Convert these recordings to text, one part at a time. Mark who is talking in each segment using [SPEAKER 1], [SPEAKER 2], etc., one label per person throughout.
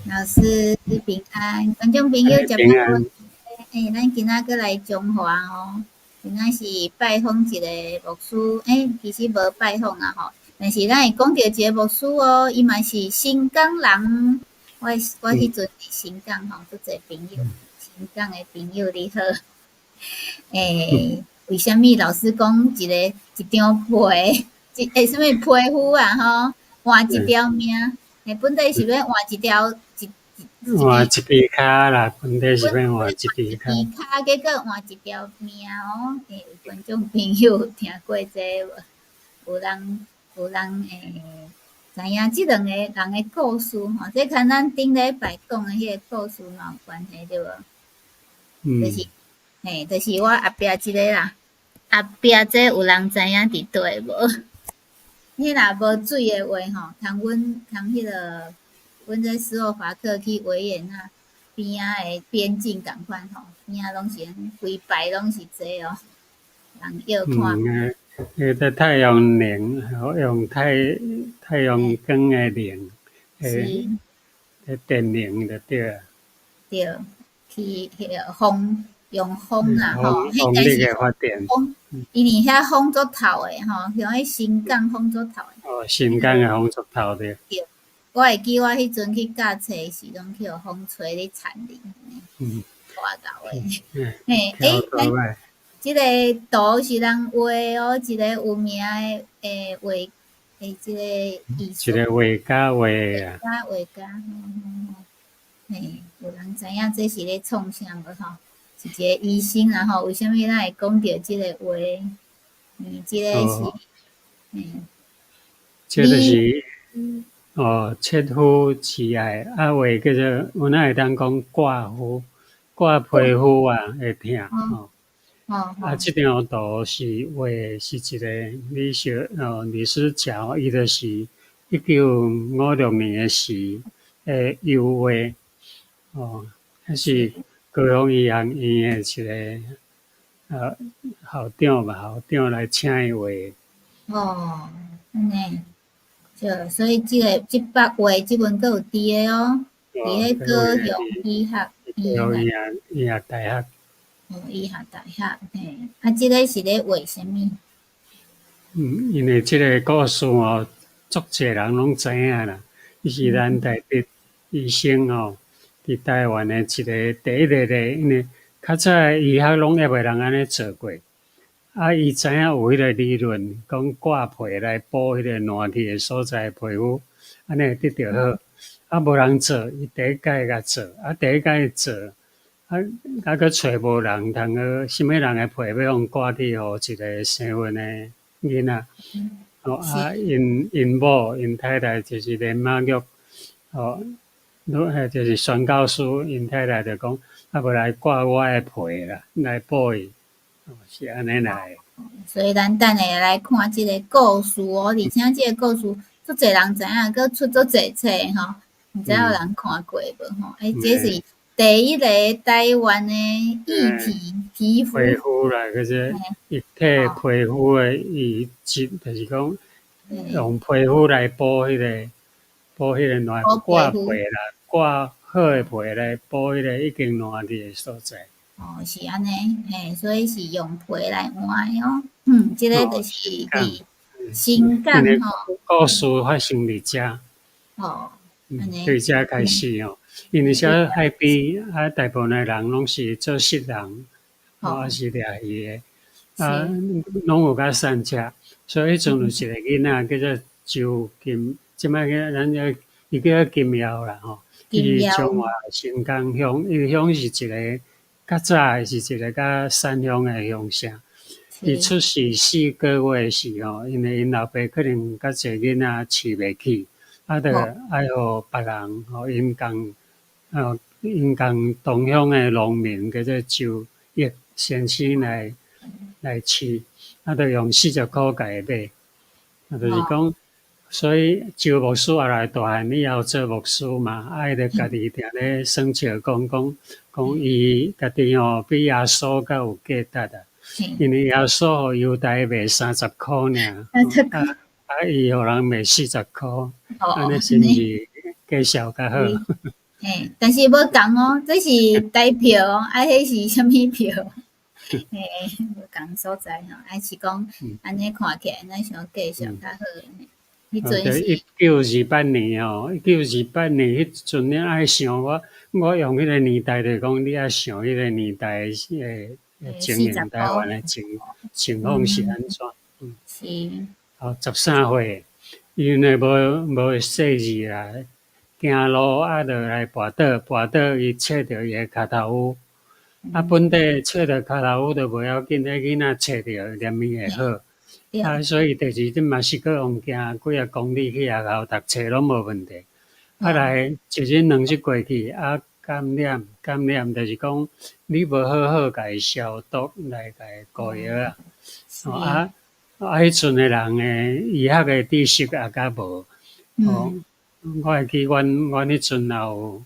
[SPEAKER 1] 老師平安，觀眾朋友
[SPEAKER 2] 平安。
[SPEAKER 1] 欸，咱今仔閣來彰化哦，今仔是拜訪一个牧師，欸，其實無拜訪啊吼，但是咱會講著一个牧師哦，伊嘛是新港人。我彼陣佇新港吼，足濟朋友，新港的朋友你好。欸，為啥物老師講一個一張被，一欸啥物皮膚啊吼，換一條命？欸，本底是欲換一條一
[SPEAKER 2] 換一支跤啦，本底是欲換一支跤。
[SPEAKER 1] 一支跤，結果換一條命哦。欸，有觀眾朋友有聽過這無？有人會知影這兩個人的故事吼？這佮咱頂禮拜講的彼个故事嘛有關係對無？
[SPEAKER 2] 嗯。
[SPEAKER 1] 就是，嘿，就是我後壁這个啦，後壁這有人知影佇佗無？彼若無水的話吼，通阮通彼个，阮這斯洛伐克去維也納邊仔的邊境仝款吼，邊仔攏是規排攏是這哦，人約看。
[SPEAKER 2] 嗯，彼個太陽能，用太陽光的能，
[SPEAKER 1] 是。
[SPEAKER 2] 電能就對啊。
[SPEAKER 1] 對，去彼个風，用風啦吼，
[SPEAKER 2] 風力的發電。
[SPEAKER 1] 風，因為遐風足透的吼，像彼新港風足透的。
[SPEAKER 2] 哦，新港的風足透的。
[SPEAKER 1] 對，我會記我彼陣去駕冊時，攏去予風吹咧田裡，大敖的。嘿，欸，咱這个圖是人畫的哦，一个有名的欸畫，欸，這个藝術。
[SPEAKER 2] 一个畫家畫的啊。
[SPEAKER 1] 畫家，嘿，有人知影這是咧創啥無吼？是一个醫生啦吼，為啥物咱會講著這个畫？嗯，這个是，
[SPEAKER 2] 這就是哦，切膚慈愛，啊，話叫做，阮仔會當講割膚、割皮膚啊，會疼吼。啊，這張圖是畫是一個李小哦李思喬，伊就是1956年的時的油畫，哦，彼是高雄醫學院的一個校長吧，校長來請伊畫。
[SPEAKER 1] 哦，按呢，對，所以這个這幅畫這陣閣有佇个哦，佇彼高雄醫學院。
[SPEAKER 2] 高雄醫學大學。
[SPEAKER 1] 哦，醫學大學，嘿，啊，這个是咧畫啥物？
[SPEAKER 2] 嗯，因為這个故事哦，足濟人攏知影啦。伊是咱台北醫生哦，佇台灣的一个第一个咧，因為較早的醫學攏猶未人按呢做過。啊，伊知影有彼个理論，講割皮來補彼个爛去的所在皮膚，按呢會得著好。啊，無人做，伊第一擺共做，啊，第一擺做，啊啊，閣揣無人通去，啥物人的皮欲予割去予一个生孕的囡仔。哦，啊，𪜶某𪜶太太就是連馬玉，哦，彼就是宣教師，𪜶太太就講，啊，無來割我的皮啦，來補伊，是按呢來。
[SPEAKER 1] 所以咱等下來看這个故事哦，而且這个故事足濟人知影，閣出足濟冊吼，毋知有人看過無吼？欸，這是第一个台灣的異體皮膚。
[SPEAKER 2] 皮膚啦，叫做異體皮膚的移植，就是講用皮膚來補彼個爛割皮啦，割好的皮來補彼個已經爛去的所在。
[SPEAKER 1] 哦，是按呢，嘿，所以是用皮來換的哦。嗯，這个就是佇新港吼。
[SPEAKER 2] 故事發生佇遮。
[SPEAKER 1] 哦，
[SPEAKER 2] 對遮開始哦。因為遮海邊啊，大部分的人攏是做穡人，啊是掠魚的，啊，攏有較散赤，所以彼陣有一個囡仔叫做周金，這擺叫咱叫伊叫做金耀啦吼。伊是彰化新港鄉，伊鄉是一個較早是一個較山鄉的鄉城。伊出世4個月時吼，因為𪜶老爸可能較濟囡仔飼袂起，啊，著愛予別人吼，𪜶仝同鄉的農民叫做周益先生來飼，啊，著用40箍共伊買，啊，就是講，所以周牧師後來大漢以後做牧師嘛，啊，伊就家己定咧耍笑講講講伊家己吼比耶穌較有價值啊，因為耶穌予猶大賣30箍爾，啊，伊予人賣40箍，按呢是毋是價數較好？
[SPEAKER 1] 嘿，但是無仝哦，這是台票哦，啊，彼是啥物票？嘿，無仝所在吼，啊是講按呢看起來，咱想繼續較好。彼陣是
[SPEAKER 2] 1928年吼，一九二八年彼陣你愛想我，我用彼個年代就是講，你愛想彼個年代的情形，台灣的情況是按怎？嗯。
[SPEAKER 1] 是。
[SPEAKER 2] 哦，13歲，因為無細膩啦，行路啊，就來跋倒，跋倒伊切著伊的跤頭趺。啊，本底切著跤頭趺就無要緊，彼囡仔切著連伊會好。啊，所以第二日嘛是閣用行幾仔公里去學校讀冊攏無問題。啊來一日兩日過去，啊感染感染，就是講你無好好共伊消毒來共伊敷藥啊。哦啊啊！彼陣的人的醫學的知識也較無。哦，我會記阮彼陣也有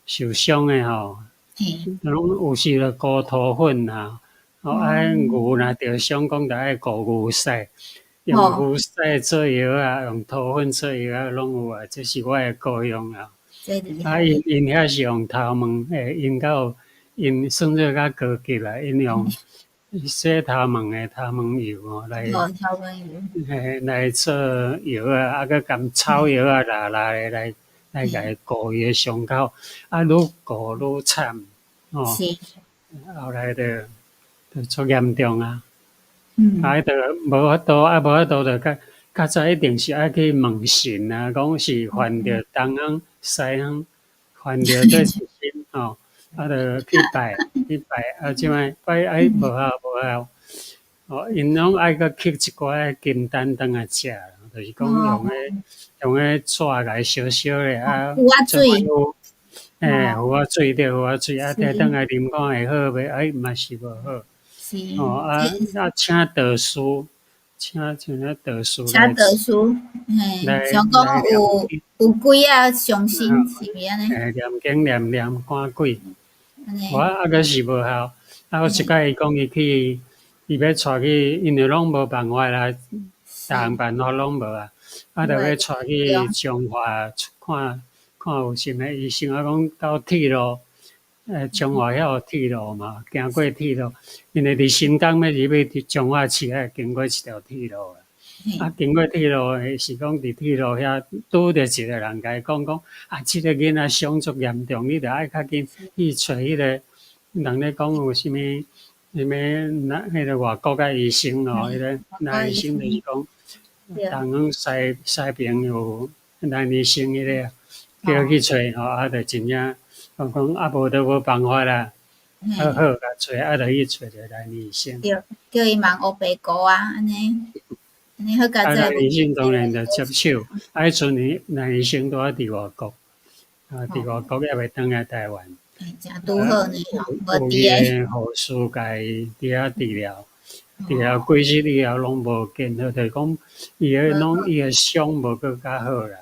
[SPEAKER 2] 受傷的吼，攏有時就糊塗粉啊。哦，啊，牛若著傷，講著愛糊牛屎，用牛屎做藥啊，用塗粉做藥啊，攏有啊。這是我的故鄉啊。啊，𪜶𪜶遐是用頭毛，欸，𪜶較有，𪜶算做較高級啊，𪜶用洗頭毛的頭毛油吼來，嘿，來做藥啊，啊，閣含草藥啊，拉拉的來來共伊糊伊的傷口，啊，愈糊愈慘，吼。後來就足嚴重啊！啊，彼就無法度，啊，無法度就較較早一定是愛去問神啊，講是犯著東方西方，犯著佗一身吼，啊，就去拜去拜，啊，這擺拜啊無效無效，哦，𪜶攏愛閣刻一寡金丹轉來食，就是講用彼紙共伊燒燒咧啊，
[SPEAKER 1] 符仔水，
[SPEAKER 2] 嘿，符仔水對，符仔水啊，提轉來啉看會好袂？哎，嘛是無好。哦啊啊！請道士，請個道士
[SPEAKER 1] 請道士，嘿，想講有鬼仔上身，是毋是按呢？
[SPEAKER 2] 嘿，念經念念趕鬼，我啊閣是無效。啊，有一擺伊講伊去，伊欲帶去，因為攏無辦法啦，逐項辦法攏無啊。啊，就欲帶去彰化看看有啥物醫生啊，講到鐵路。彰化遐有鐵路嘛，經過鐵路，因為佇新港欲入去彰化市，愛經過一條鐵路啊。啊，經過鐵路的是講佇鐵路遐拄著一個人共伊講講，啊，這個囡仔傷足嚴重，你著愛較緊去揣彼個人咧講有啥物啥物那彼個外國的醫生哦，彼個那醫生就是講，東方西西邊有蘭醫生彼個，叫伊去揣吼，啊，就真正。講講啊，無就無辦法啦，好好共揣，啊，就去揣著蘭醫生。
[SPEAKER 1] 對，叫伊問烏白膏啊，按呢，按呢好佳哉。
[SPEAKER 2] 啊，蘭醫生當然就接手，啊，彼陣蘭醫生拄仔佇外國，啊，佇外國猶未轉來台灣。
[SPEAKER 1] 誠拄好呢，吼，無佇
[SPEAKER 2] 個護士共伊佇遐治療，治療幾日以後攏無見好，就是講伊个攏伊个傷無閣較好啦。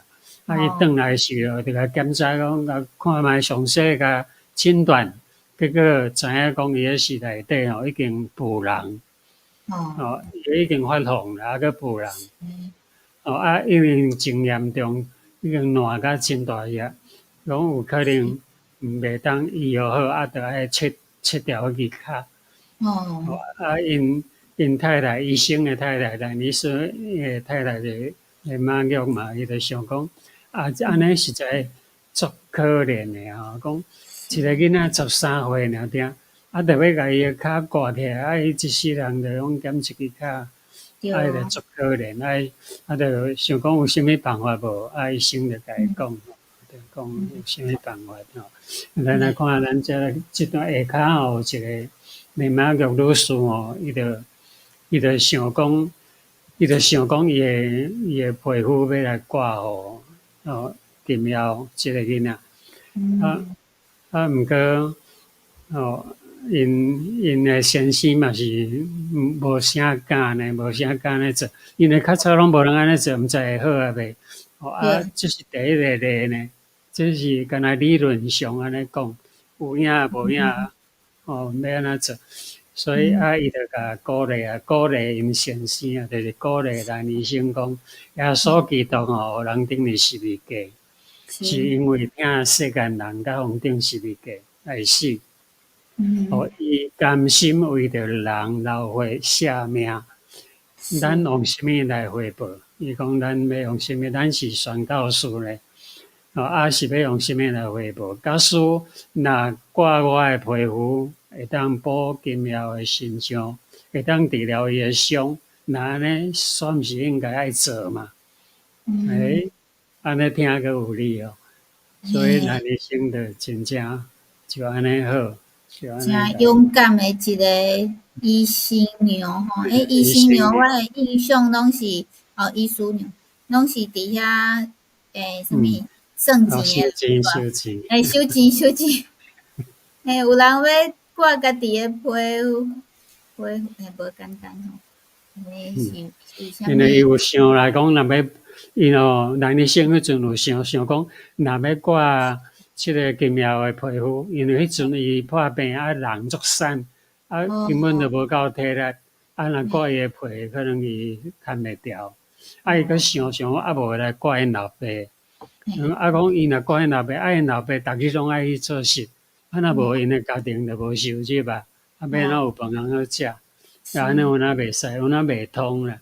[SPEAKER 2] 啊！伊轉來時就共檢查講，共看覓詳細共診斷，結果知影講伊彼是內底吼已經腐爛，哦，伊已經發紅啦，啊閣腐爛，哦啊，已經真嚴重，已經爛甲真大葉，講有可能袂當醫予好，啊，著愛切切掉彼支跤。哦，啊，𪜶太太醫生的太太，蘭醫生的太太就馬玉嘛，伊就想講。啊，按呢實在足可憐的吼，講一個囡仔13歲爾爾，啊，著欲共伊的跤割起來，啊，伊一世人就攏減一支跤，啊，伊就足可憐，啊，啊，就想講有啥物辦法無？啊，醫生就共伊講，就講有啥物辦法吼。咱來看咱這這段下跤吼，有一個林馬玉女士吼，伊就想講，伊的皮膚欲來割予哦，金耀這個囡仔，啊啊，毋過哦，𪜶的先生嘛是無啥敢呢，無啥敢呢做，因為較早攏無人按呢做，毋知會好抑袂。哦啊，這是第一個例呢，這是干焦理論上按呢講，有影無影，哦，欲按怎做？所以啊，伊就共鼓勵啊，鼓勵𪜶先生啊，就是鼓勵蘭醫生講，耶穌基督吼，予人釘佇十字架，是因為疼世間人才予釘十字架來死。哦，伊甘心為著人流血捨命，咱用啥物來回報？伊講咱欲用啥物？咱是宣教士咧，哦，啊是欲用啥物來回報？假使若割我的皮膚，會當補金耀的身上，會當治療伊的傷，若按呢，煞毋是應該愛做嘛？欸，按呢聽閣有理哦，所以咱醫生就真正就按呢好。
[SPEAKER 1] 誠勇敢的一個醫生娘吼，欸，醫生娘我的印象攏是哦，醫師娘攏是佇遐欸，啥物算錢的，
[SPEAKER 2] 收錢，
[SPEAKER 1] 欸，收錢收錢，欸，有人欲割家己的皮膚，皮膚欸，無簡單吼，欸，是是啥物？
[SPEAKER 2] 因為伊有想來講，若欲伊哦，蘭醫生彼陣有想想講，若欲割這個金耀的皮膚，因為彼陣伊破病啊，人足瘦，啊根本就無夠體力，啊若割伊的皮，可能伊牽袂牢。啊伊閣想想，啊無來割𪜶老爸，啊講伊若割𪜶老爸，啊𪜶老爸逐日攏愛去做事，啊若無𪜶的家庭就無收入啊，啊欲按怎有飯通好食？啊按呢有影袂使，有影袂通啦。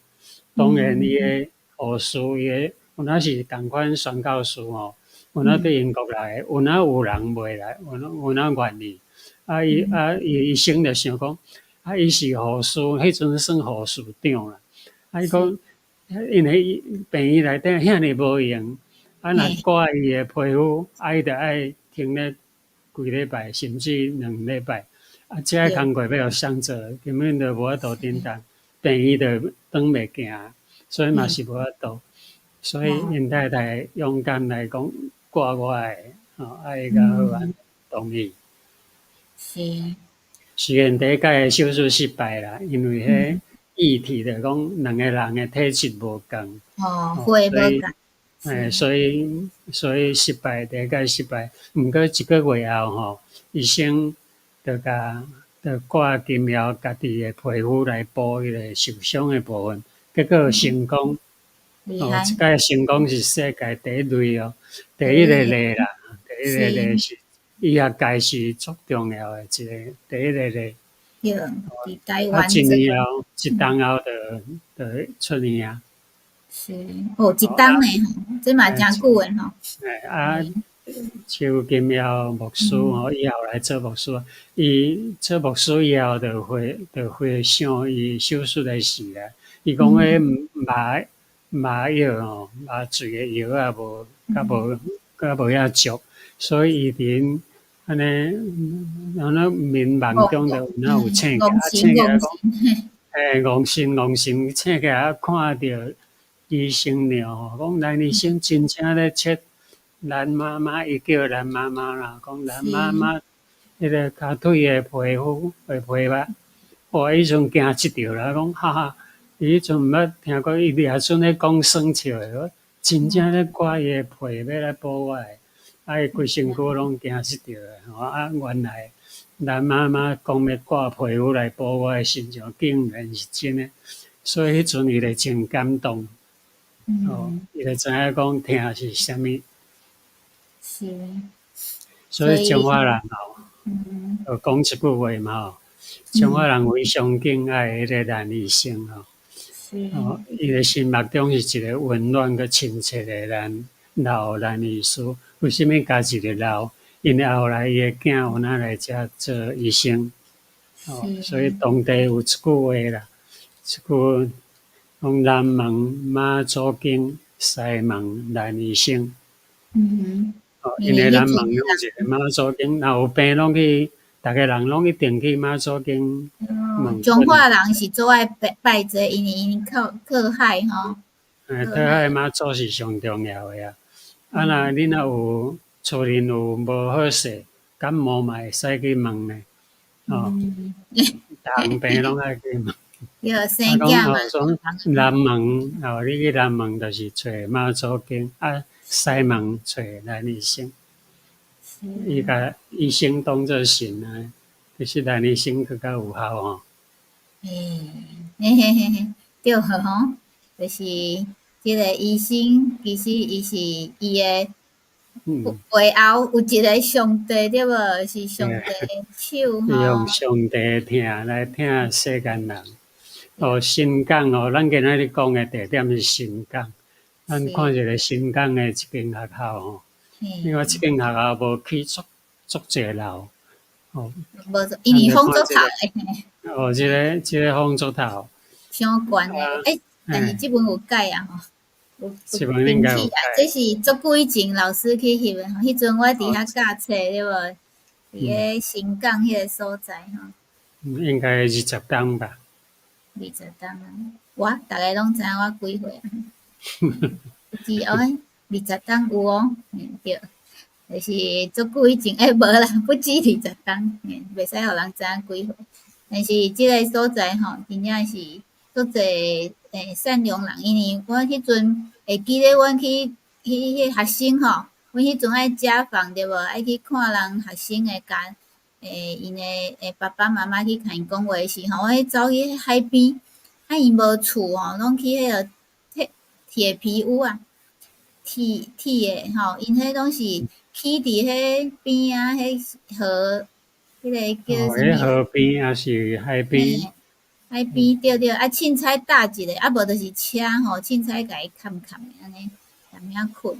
[SPEAKER 2] 當然伊的護士，伊的有影是仝款宣教士吼。有影對英國來的，有影有人袂來，有影願意。啊伊啊伊醫生就想講，啊伊是護士，彼陣算護士長啦。啊伊講，因為病院內底遐爾無閒，啊若割伊的皮膚，啊伊著愛停咧幾禮拜，甚至2禮拜。啊這个工課欲予誰做，根本就無法度頂當，病院就轉袂行，所以嘛是無法度。所以𪜶太太勇敢來講。割我的，吼，啊伊較好按呢同意。雖然第一擺手術失敗啦，因為彼液體就講兩個人的體質無仝，
[SPEAKER 1] 哦，血無仝。
[SPEAKER 2] 欸，所以失敗，第一擺失敗。毋過一個月後吼，醫生就共就割金耀家己的皮膚來補彼個受傷的部分，結果成功。哦，這擺成功是世界第一例哦，第一個例啦，第一個例是醫學界是足重要的一個第一個例。
[SPEAKER 1] 對，佇台
[SPEAKER 2] 啊，
[SPEAKER 1] 灣
[SPEAKER 2] 一年後，一冬後就出院啊。
[SPEAKER 1] 是，哦，一冬呢吼，這嘛誠久的吼。
[SPEAKER 2] 欸啊，邱金耀牧師吼，以後來做牧師，伊做牧師以後就回想伊手術的事啦。伊講彼麻藥吼，麻醉的藥仔無，較無較無遐足，所以伊佇𪜶按呢，按呢眠夢中就有哪有醒起來，啊醒起來講，欸，戇神戇神醒起來，看著醫生娘吼，講蘭醫生真正咧切咱媽媽，伊叫咱媽媽啦，講咱媽媽彼個跤腿的皮膚的皮肉，哇！彼陣驚一著啦，講哈哈，伊彼陣毋捌聽過，伊掠準咧講耍笑的，真正咧割伊的皮欲來補我的，啊伊規身軀攏驚死著的，吼啊原來咱媽媽講欲割皮膚來補我的身上，竟然是真的，所以彼陣伊就真感動，哦，伊就知影講疼是啥物。所以彰化人吼，就講一句話嘛吼，彰化人非常敬愛彼個蘭醫生吼，哦，伊的心目中是一個溫暖閣親切的咱老蘭醫師。為啥物加一個老？因為後來伊的囝有哪來遮做醫生，哦，所以當地有一句話啦，一句講南門媽祖宮，西門蘭醫生。哦，因為南門有一個媽祖宮，若有病攏去，逐个人攏一定去媽祖宮問。
[SPEAKER 1] 彰化人是足愛拜拜這個，因為𪜶靠海吼。
[SPEAKER 2] 欸，靠海媽祖是上重要的啊！啊，若你若有厝裡有無好勢，感冒嘛會使去問呢。哦，逐項病攏愛去問。
[SPEAKER 1] 對，生囝嘛。
[SPEAKER 2] 南門哦，你去南門就是揣媽祖宮，啊，西門揣蘭醫生。伊共醫生當做神啊，其實蘭醫生閣較有效吼。
[SPEAKER 1] 欸，嘿嘿嘿嘿，對吼，就是這個醫生，其實伊是伊的背後有一个上帝對無？是上帝的手吼。
[SPEAKER 2] 用上帝的疼來疼世間人。哦，新港哦，咱今仔日講的地點是新港。咱看一个新港的一間學校吼，因為這間學校無起足足濟樓。哦，
[SPEAKER 1] 無，因為風足透的。
[SPEAKER 2] 哦，這個風足透。
[SPEAKER 1] 傷懸的，欸，但是這陣有改啊吼。有
[SPEAKER 2] 應該有
[SPEAKER 1] 啊，這是足久以前老師去翕的吼，彼陣我佇遐教冊對無？佇个新港彼个所在吼。
[SPEAKER 2] 應該20冬吧。
[SPEAKER 1] 20冬啊！我逐个攏知影我幾歲啊？不止哦，20冬有哦，對，就是足久以前，欸，無啦，不止二十冬，袂使予人知影幾歲。但是這个所在吼，真正是足濟善良人，因為我彼陣會記得，阮去彼學生吼，阮彼陣愛家訪對無？愛去看人學生的家，𪜶的爸爸媽媽去共𪜶講話時吼，我彼走去海邊，啊𪜶無厝吼，攏去彼个鐵皮屋啊，鐵的吼，𪜶彼攏是起佇彼邊仔，彼河，彼个叫啥物？
[SPEAKER 2] 河邊抑是海邊？
[SPEAKER 1] 海邊對對，啊凊彩搭一个，啊無就是車吼，凊彩共伊崁崁的按呢，踮遐睏爾，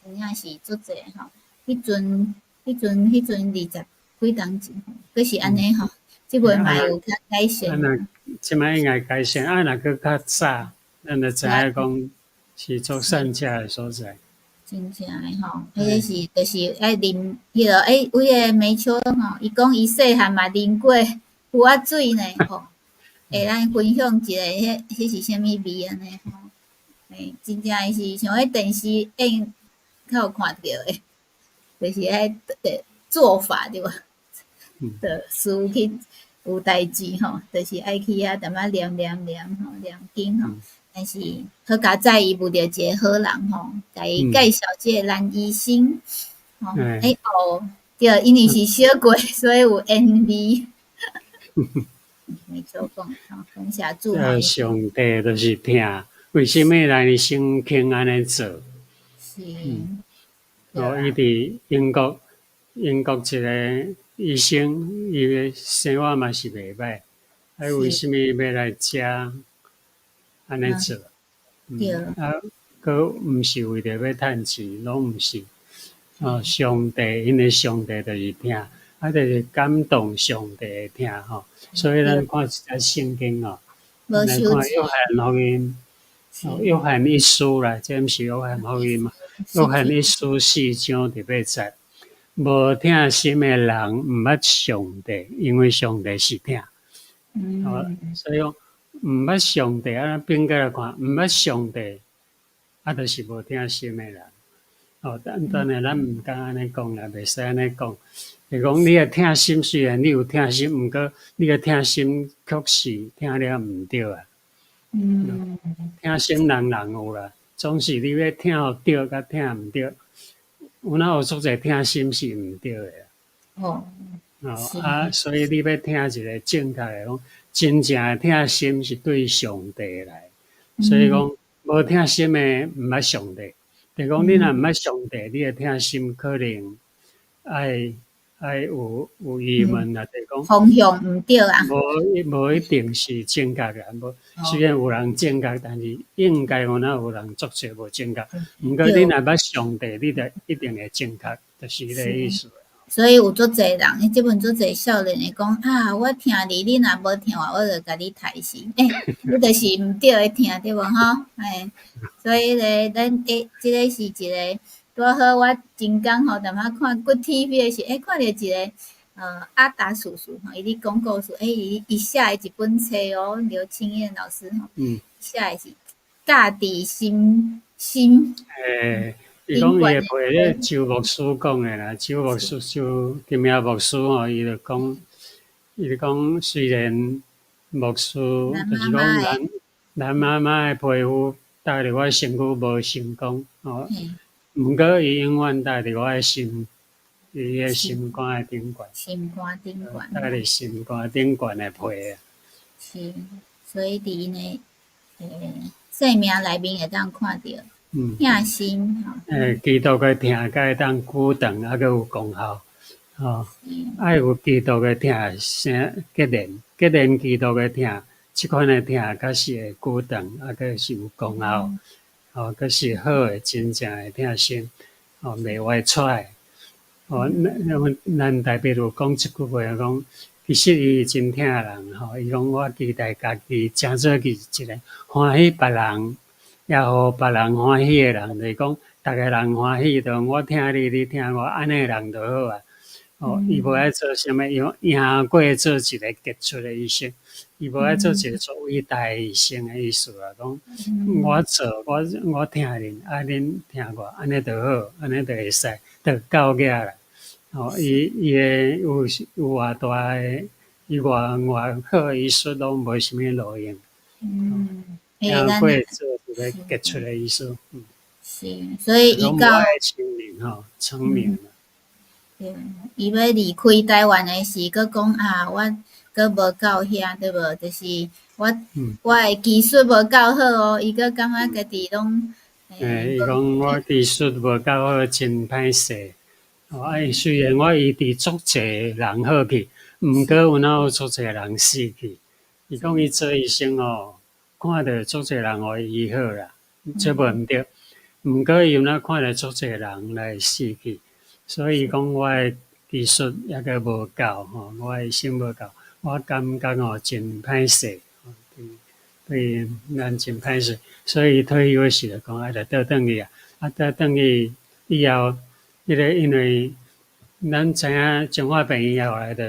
[SPEAKER 1] 真正是足濟吼。彼陣20幾冬前，閣是按呢吼，這擺嘛有較改善。
[SPEAKER 2] 啊，這擺應該改善，啊，若閣較早，咱就知影講是做善食的所在。
[SPEAKER 1] 真正的吼，彼个是就是愛啉彼个，欸，有彼个梅秋吼，伊講伊細漢嘛啉過苎仔水呢吼。會咱分享一下，彼是啥物味按呢吼？欸，真正是像彼電視演較有看著的，就是彼个做法對無？就事去有代誌吼，就是愛去遐淡薄念念念吼，念經吼。但是好佳哉伊遇著一个好人吼，共伊介紹這个蘭醫生吼。欸哦，對，因為是小過，所以有緣味。沒錯講，吼，感謝主。
[SPEAKER 2] 上帝就是疼，為啥物蘭醫生肯按呢做？
[SPEAKER 1] 是。
[SPEAKER 2] 哦，伊佇英國，英國一个醫生，伊的生活嘛是袂䆀，啊，為啥物欲來遮按呢做？
[SPEAKER 1] 對。
[SPEAKER 2] 啊，閣毋是為著欲趁錢，攏毋是。哦，上帝，因為上帝就是疼，啊，就是感動上帝的疼吼。所以咱看一節聖經哦，來看約翰福音，約翰一書啦，這毋是約翰福音嘛？約翰一書4章第8節，無疼心的人毋捌上帝，因為上帝是疼。哦，所以講毋捌上帝，啊，變過來看，毋捌上帝，啊，就是無疼心的人。哦，但當然咱毋敢按呢講啦，袂使按呢講。就講你的疼心雖然你有疼心，毋過你的疼心確實疼了毋對啊。疼心人人有啦，總是你欲疼對佮疼毋對，有哪有足濟疼心是毋對的。
[SPEAKER 1] 哦。
[SPEAKER 2] 哦啊，所以你欲疼一个正確的講，真正的疼心是對上帝來。所以講無疼心的毋捌上帝。就講你若毋捌上帝，你的疼心可能愛有疑問啦，就是講
[SPEAKER 1] 方向毋對啊。
[SPEAKER 2] 無一定是正確的，無雖然有人正確，但是應該有哪有人足濟無正確。毋過你若捌上帝，你就一定會正確，就是彼个意思。
[SPEAKER 1] 所以有足濟人，這陣足濟少年會講啊，我疼你，你若無疼我，我就共你刣死。欸，你就是毋對的疼，對無吼？欸，所以咧，咱欸，這个是一个拄好，我前工吼，踮仔看骨 TV 的時，欸，看著一个阿達叔叔吼，伊咧講故事，欸，伊寫的一本冊哦，劉清彥老師吼，寫的是家己心心。
[SPEAKER 2] 欸，伊講伊會陪咧周牧師講的啦，周牧師周金明牧師吼，伊就講雖然牧師就是講咱媽媽的皮膚搭佇我身軀無成功吼，毋過伊永遠搭佇我的心，伊的心肝的頂懸。
[SPEAKER 1] 心肝頂懸。
[SPEAKER 2] 搭佇心肝頂懸的皮啊。
[SPEAKER 1] 是，所以佇𪜶的生命內面會當看著。疼心吼。
[SPEAKER 2] 基督的疼才會當久長，猶閣有功效，吼。愛有基督的疼先結連，結連基督的疼，這款的疼才是會久長，猶閣是有功效，吼，閣是好的，真正的疼心，吼，袂歪跙的。吼，咱台北有講這句話講，其實伊真疼人，吼，伊講我期待家己成做一個歡喜別人，也予別人歡喜的人，就是講，逐個人歡喜，就我疼你，你疼我，按呢人就好啊。哦，伊無愛做啥物，伊講贏過做一個傑出的醫生，伊無愛做一個做偉大的醫生的意思啊。講我做，我疼恁，啊恁疼我，按呢就好，按呢就會使，就夠額啦。哦，伊的有偌大的，伊偌好的醫術攏無啥物路用。贏過做一個傑出的醫師。
[SPEAKER 1] 是，所以伊到
[SPEAKER 2] 成名吼，成名。
[SPEAKER 1] 對，伊欲離開台灣的時，閣講啊，我閣無夠遐，對無？就是我的技術無夠好哦，伊閣感覺家己攏。
[SPEAKER 2] 伊講我技術無夠好，真歹勢。哦，啊，雖然我醫治足濟人好去，毋過有哪有足濟人死去？伊講伊做醫生哦，看著足濟人予伊醫好啦，這無毋對。毋過伊有哪看著足濟人來死去，所以講我的技術猶閣無夠吼，我的醫生無夠，我感覺哦真歹勢，對咱真歹勢。所以退休時就講愛著倒轉去啊，啊倒轉去以後，彼個因為咱知影彰化病院後來就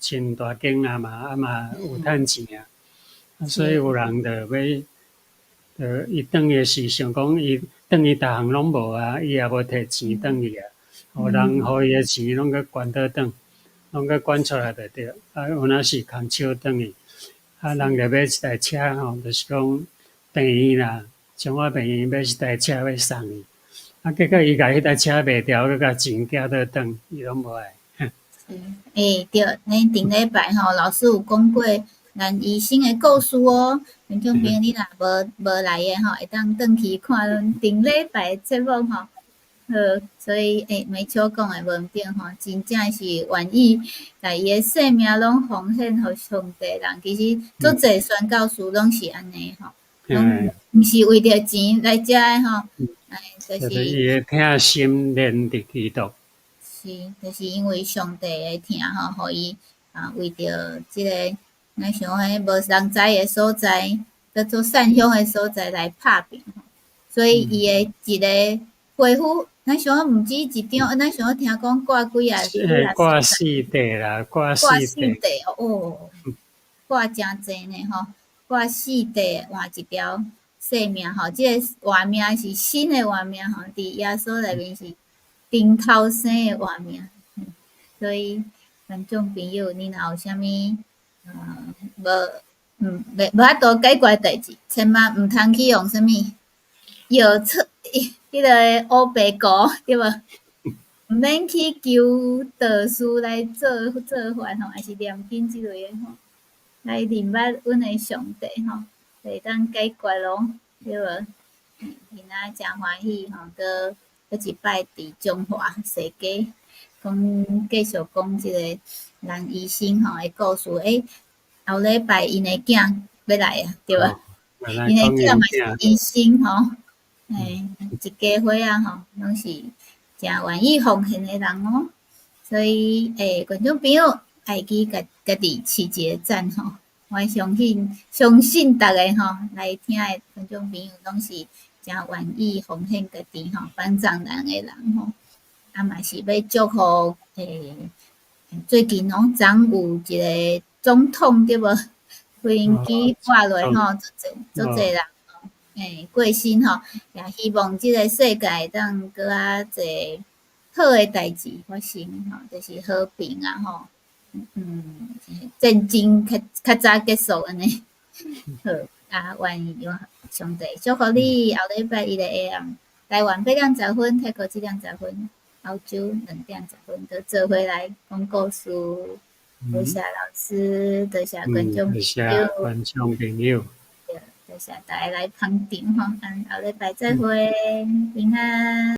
[SPEAKER 2] 真大間啊嘛，啊嘛有趁錢啊，所以有人就欲，就伊轉去時想講伊轉去逐項攏無啊，伊也無提錢轉去啊，予人予伊的錢攏閣捐倒轉，攏閣捐出來就對，啊有哪是空手轉去，啊人就買一台車吼，就是講病院啦，彰化病院買一台車欲送伊。啊！結果伊共彼台車賣掉，閣共錢寄倒轉，伊攏無愛。
[SPEAKER 1] 欸，對，咱頂禮拜吼，老師有講過咱醫生的故事哦。聽眾朋友，你若無來的吼，會當轉去看阮頂禮拜的節目吼。好，所以欸，美秋講的無毋對吼，真正是願意共伊的性命攏奉獻予上帝人。其實足濟宣教士攏是按呢吼，攏毋是為著錢來遮的吼。哎，就是
[SPEAKER 2] 伊的疼心連佇基督。
[SPEAKER 1] 是，就是因為上帝的疼吼，予伊啊為著這個，咱想彼無人知的所在，叫做散鄉的所在來拍拚。所以伊的一個回復，咱想講毋止一張，咱想講聽講掛幾啊？
[SPEAKER 2] 掛四塊啦，掛四
[SPEAKER 1] 塊哦，掛誠濟呢吼，掛四塊換一條性命吼，這個活命是新的活命吼，佇耶穌內面是重頭生的活命。所以觀眾朋友，你若有啥物無袂無法度解決代誌，千萬毋通去用啥物藥出彼個烏白糊對無？毋免去求道士來做做法吼，抑是念經之類的吼，來認捌阮的上帝吼，就會當解決咯，對無？今仔誠歡喜吼，閣閣一擺佇彰化踅街，講繼續講這個人醫生吼的故事。欸，後禮拜𪜶的囝欲來啊，對無？𪜶的囝嘛是醫生吼，欸，一家伙仔吼，攏是誠願意奉獻的人哦。所以，欸，觀眾朋友愛記共家己飼一個讚吼。我相信，相信逐个吼來聽的觀眾朋友攏是誠願意奉獻家己吼，幫助人的人吼。啊嘛是欲祝福欸，最近攏昨有一個總統對無？飛機跌落吼，足濟足濟人吼，欸過身吼，也希望這個世界會當閣較濟好的代誌發生吼，就是和平啊吼，戰爭較較早結束按呢。好，啊，願上帝祝福你，後禮拜一的下暗，台灣8點10分，泰國7點10分，澳洲2點10分，閣做伙來講故事。多謝老師，多謝觀眾朋友。
[SPEAKER 2] 多謝觀眾朋友。
[SPEAKER 1] 對。多謝大家來捧場吼，咱後禮拜再會，平安。